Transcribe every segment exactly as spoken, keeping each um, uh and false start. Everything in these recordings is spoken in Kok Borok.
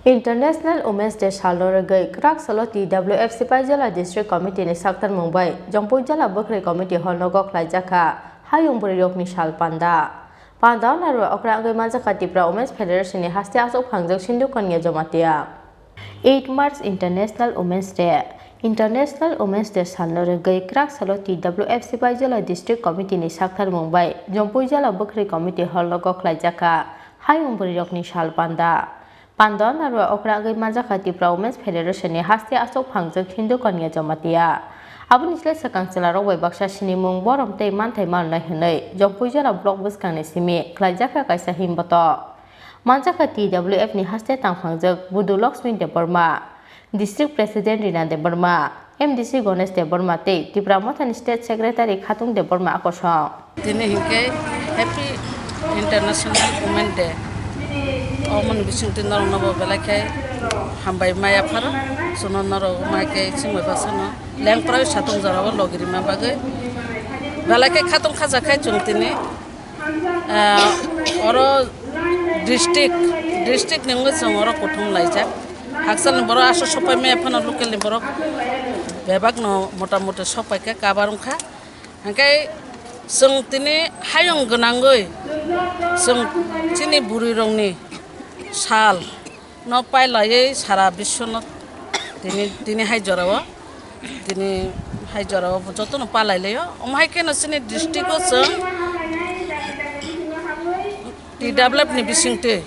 International Women's Day salno rwgwi kwrak salo T W F Sipaijala District Committee ni saktarmung bai Jongpui Jala Bwkhwrwi Committee Hall no gokhlaijakha Hayung Bwrwirokni Sal Panda. Panda o narwa okra wngwi manjakha Tipra Women's Federation ni haste aswk phangjak Sindhu Kanya Jamatia. Eight March International Women's Day. International Women's Day salno rwgwi kwrak salo T W F Sipaijala District Committee ni saktarmung bai Jongpui Jala Bwkhwrwi Committee Hall no gokhlaijakha Hayung Bwrwirokni Sal Panda. Pando narwa okra wngwi manjakha Tipra Women's Federation ni haste aswk phangjak Sindhu Kanya Jamatia. Aboni slai swkang chwlarok bai baksa sinimung, borom tei manthai manwnai hwnwi Jongpui Jala block bwskangni simi khlaijakha kaisa himboto. Manjakha T W F ni haste tangphangjak Budu Lakshmi Debbarma, District President Rina Debbarma, M D C Ganesh Debbarma tei Tipra Mothani State Secretary Khatung Debbarma akosong. Tini hinkhe Happy International Women Day. Omoni bisingtwi norokno bo belai khe hambai maya pharo. Chwngno norok mai khe chwngbai baksa no lengprai satung jorao logi rima bagwi belai khe khatung khaja khai chwng tini. Ah, oro district, district ni wngwi chwng oro kuthum laijak. Hakchalni borok aswk sopai maya phano local ni borok bebak no motamuti sopai khe kabar wngkha. Hwnkhe chwng tini hayung gwnangwi chwng chini bwrwi rokni sal no pailaiwi sara biswno tini, tini hai jorao, tini hai jorao jotono palailaio. Omo hai kheno chini district o chwng T W F ni bisingtwi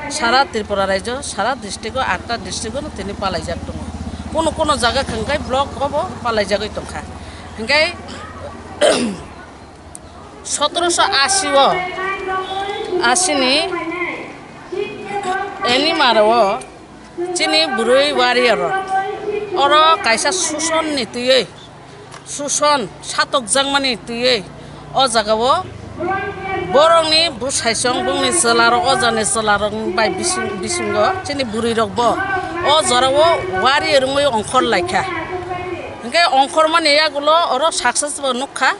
sara Tripura raijo, sara district o, atta district o no tini palaijak tongo. Kuno kuno jaga khwngkhai block o bo palaijagwi tongkha. Hwnkhe sotoroso asi o, asi ni Animaro chini bwrwi warrior rok oro kaisa suson ni twiwi, suson satokjakmani twiwi o jaga o borokni bwsaisong bongni chwla rok, o jani chwla rok bai bising, bisingo chini bwrwi rok bo o jora o warrior wngwi ongkhor laikha. Hwnkhe ongkhormani yagulo oro success bo nukha.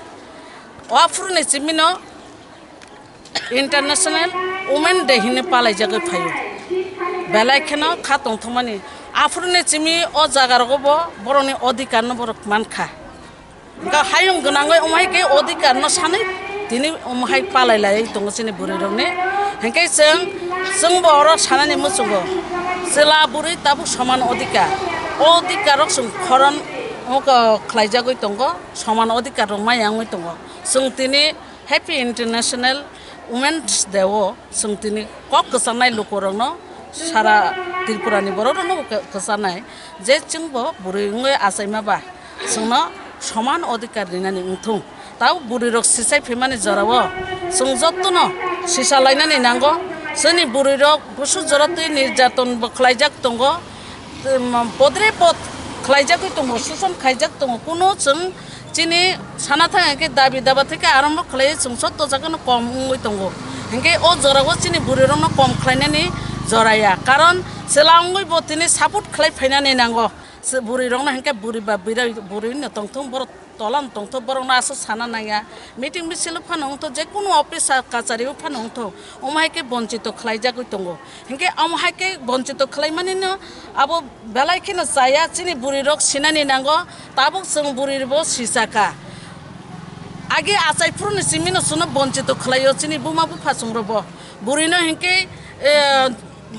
O aphuru ni chimino International Women Day hinwi palaijagwi phaio. Belai kheno kha tongthokmani. Aphuru ni chimi o jaga rogo bo borokni odhikar no borok mankha. Hwnkhe hayung gwnangwi omo hai khe odhikar no sanwi tini omo hai palai lai tongo chini bwrwi rokni. Hwnkhe chwng, chwng bo oro sanani muchungo chwla bwrwi tabuk soman odhikar. O odhikar rok chwng khoron oko khlaijagwi tongo, soman odhikar rok maya wngwi tongo. Chwng tini Happy International Women's Day o chwng tini kok kwchanai lukurokno, sara Tripura ni borok rokno bo kwchanai je chwngbo bwrwi wngwi achaima ba chwngno soman odhikar rinani wngthung. Tabuk bwrwi rok sichai phaimani jorao chwng jotono sisa lainani nango. Chini bwrwi rok busu jora twi nirjaton bo khlaijak tongo, podre pod khlaijagwi tongo, suson khaijak tongo, kuno chwng chini sana thang khe dabi daba theke arambo khlai chwng sotto jagano kom wngwi tongo. Hinkhe o jorao chini bwrwi rokno kom khlainani jora ya, karon chwla wngwi bo tini support khlai phainani nango. Bwrwi rokno hinkhe bwrwi ba bwrwi no tongthung, borok tola no tongthung, borokno aswk sana nangya. Meeting misil phano wngthung, jekunu office kachari o phano wngthung, omo hai khe bonchito khlaijagwi tongo. Hinkhe omo hai khe bonchito khlaimanino abo belai kheno chaya, chini bwrwi rok sinani nango, tabuk chwng bwrwi bo sichakha. Age achai phuruni simino chwngno bonchito khlaio chini buma bupha chwng rokbo. Bwrwino hinkhe, eh,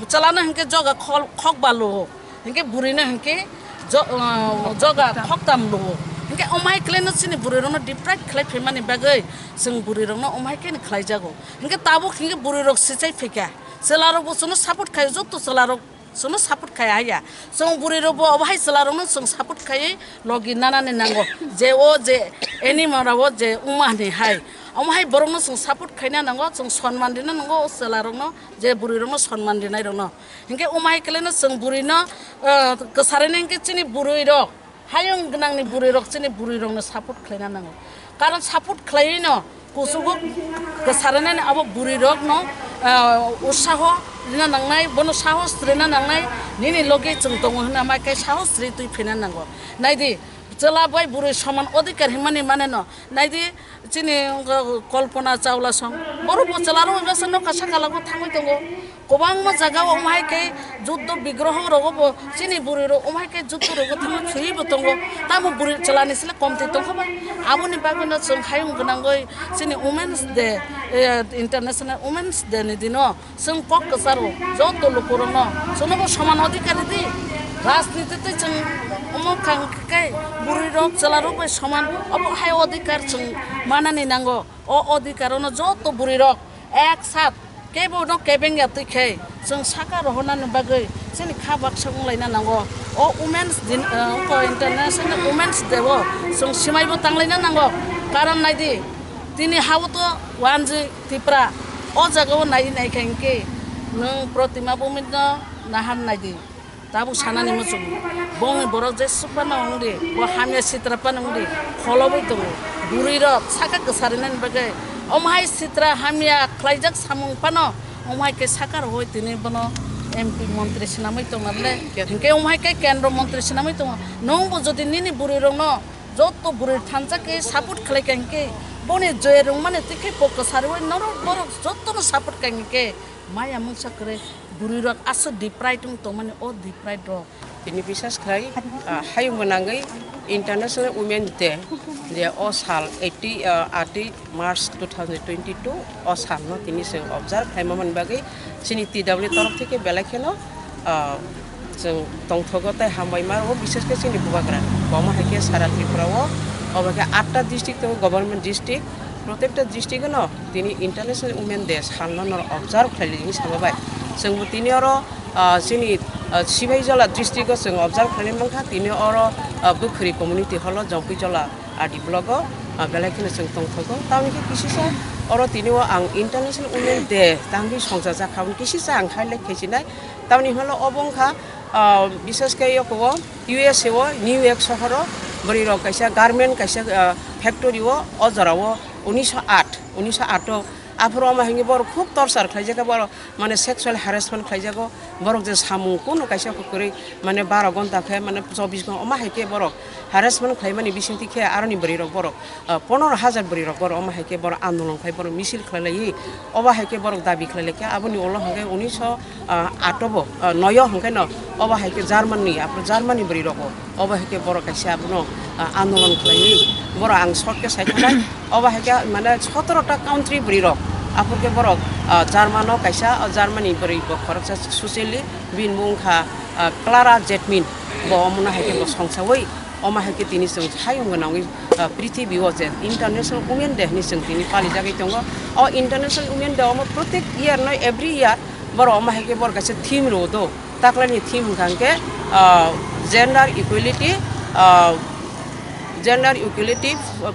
chwlano hinkhe joga khol-, khokba luo. Hinkhe bwrwino hinkhe jo-, uh, joga khoktam luo. Hinkhe omo hai khlaino chini bwrwi rokno deprive khlai phaimani bagwi chwng bwrwi rokno omo hai kheno khlaijago. Hinkhe tabuk hinkhe bwrwi rok sichai phaikha. Chwla rokbo chwngno support khaio, joto chwla rok chwngno support khai haya. Chwng bwrwi rokbo obo hai chwla rokno chwng support khaiwi logi nanani nango. Je o je anima rao je wngma hinwi hai. Omo hai borokno chwng support khaina nango, chwng sonman rina nango o chwla rokno, je bwrwi rokno sonman rinai rokno. Hinkhe omo hai khlaino chwng bwrwino, ah, kwsarino hinkhe chini bwrwi rok, hayung gwnangni bwrwi rok chini bwrwi rokno support khlaina nango. Karon support khlaiwi no kuchugo kwsarino abo bwrwi rokno, ah, utsaho rina nangnai, bono sahos rina nangnai, nini logi chwng tongo hwnna mai khe sahos ri twi phina nango. Naidi, Chwla bai bwrwi soman odhikar himani mane no. Naidi chini, uh, Kalpana Chawla song. Boro bo chwla rok bai bwsano kasa kala go thangwi tongo. Kwbangma jaga o umhai khe juddho bigroho rogo bo chini bwrwi rok umhai khe juddho rogo thangwi thwiwi bo tongo. Tamo bwrwi chwla ni sle komtwi tongkha ba. Aboni bagwi no chwng hayung gwnangwi chini Women's Day, eh, International Women's Day ni dino Chwng kok kwcharo joto lukurokno chwngnobo soman odhikar ridi. Rajniti tei chwng omo kha hwnkhe bwrwirok chwlarok bai soman, obo hai odhikar chwng manani nango. O odhikar ono joto bwrwirok ek sat kebo no kebeng ya twi khe chwng saka rohornani bagwi chini kha baksa wnglaina nango. O Women's Din, eh, wngkha International Women's Day o chwng swmaibo tanglaina nango. Karon naidi, tini ha o to wanjwi Tipra, o jaga o nai nai kha hinkhe nwng Protima Bhumika no nahan nai di. Tabuk sanani muchung, bongni borok jesa phano wng di, bo hamya sitra phano wng di, kholobwi tongo. Bwrwi rok saka kwsarinani bagwi, omo hai sitra hamya khlaijak samung phano, omo hai khe saka rwui tini bono M P montri swnamwi tongna le, hinkhe omo hai khe kendro montri swnamwi tongo. Nwng bo jodi nini bwrwi rokno joto bwrwi thansa khe support khlai kha hinkhe, boni joya rwngmani twi khe bo kwsarwi norok borok jotono support kha hinkhe, maya mungsa kwrwi bwrwi rok aswk deprived wng tongmani, o deprived rok. Tini bisas khlai, ah, hayung gwnangwi International Women Day, je o sal eighty, ah, eighty March two thousand twenty-two o salno tini chwng observe khlaima mani bagwi chini T W torof theke belai kheno, ah, chwng tongthogo tei hambai mano, bises khe chini Bubagra. Omo hai khe sara Tripura o, obo khe atta district tongo, government district, protekta district no tini International Women Day salno norok observe khlaili hinwi sama bai. Chwngbo tini oro, ah, chini, ah, Sibaijala district o chwng observe khlaina mankha, tini oro, ah, Bukhuri community hall o Jompuijala R D block o, ah, belai kheno chwng tongthogo. Tamoni khe kisisa oro tini o ang International Women Day tangwi songchajak kha, kisisa ang highlight khe sinai. Tamoni hwnle obo wngkha, ah, bises khe yoko o U S A o New York sohor o bwrwi rok kaisa garment kaisa, ah, factory o, o jora o unisho aat, unisho aat o aphuru omo hinkhe borok khub torture khlaijak kha, borok mane sexual harassment khlaijago, borok je samung kunu kaisa kwrwi mane baro gonta khe mane chobbish ghonta omo hai khe borok harassment khlaimani bisingtwi khe aroni bwrwi rok borok, ah, pondoro hajar bwrwi rok borok omo hai khe borok andolon khai borok misil khlai laiwi obo hai khe borok dabi khlai lai kha. Aboni ulo hinkhe unisho, ah, aat o bo, ah, noi o hinkhe no obo hai khe Germany, aphuru Germany bwrwi rok bo. Obo hai khe borok kaisa abono, ah, andolon khlaiwi borok ang short khe sai thanai. Obo hai khe mane sotoro ta country bwrwi rok. Aphuru khe borok, ah, German o kaisa, ah, Germany bwrwi bo khoroksa socially bini mung kha, ah, Clara Zetmin. Bo omono hai khe bo songsawi omo hai khe tini chwng hayung gwnangwi, ah, prithibi o je International Women Day hinwi chwng tini palijagwi tongo. O International Women Day omo protek year no every year borok omo hai khe borok kaisa theme rwo do. Taklani theme hwnkha hwnkhe, ah, gender equality, ah, gender equality, ah,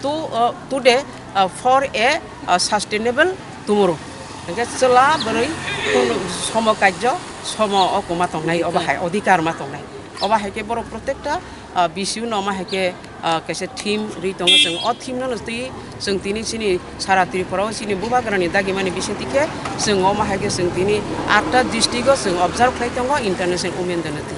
to, ah, today, ah, for a, ah, sustainable tomorrow. Hwnkhe chwla bwrwi kunu somo kajjo, somo o kwma tongnai, obo hai odhikar ma tongnai. Obo hai khe borok protekta, ah, bisi no omo hai khe, ah, kaisa theme rwi tongo. Chwng o theme no twi chwng tini chini sara Tripura o chini Bubagrani dagimani bisingtwi khe chwng omo hai khe chwng tini atta district o chwng observe khlai tongo International Women Day no twi.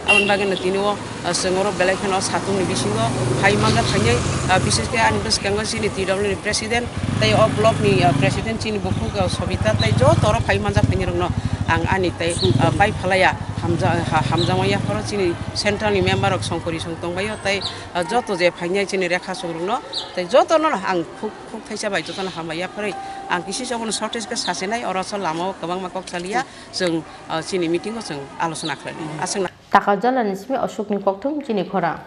Aboni bagwi no tini o, ah, chwng oro belai kheno satung ni bisingo phai manjak khainai, ah, bises khe ani bwskango chini T W ni president tei o block ni, ah, president chini bukhuk, ah, Sobita tei joto oro phai manjak khainai rok no ang ani tei, ah, pai phalaya hamja-, ha-, hamjakma yapharo chini central ni member rok songkori song tongbaio tei, ah, joto je phainai chini Rekha Songrung no tei joto no ang khuk, khuk thaisa bai joto no hambai yapharwi ang kisi se obono shortage khe sasinai, oro so lama o kwbangma kok saliya chwng, ah, chini meeting o chwng alochona khlai aswk na. Taka jala ni simi Ashok ni kokthum chini khorang.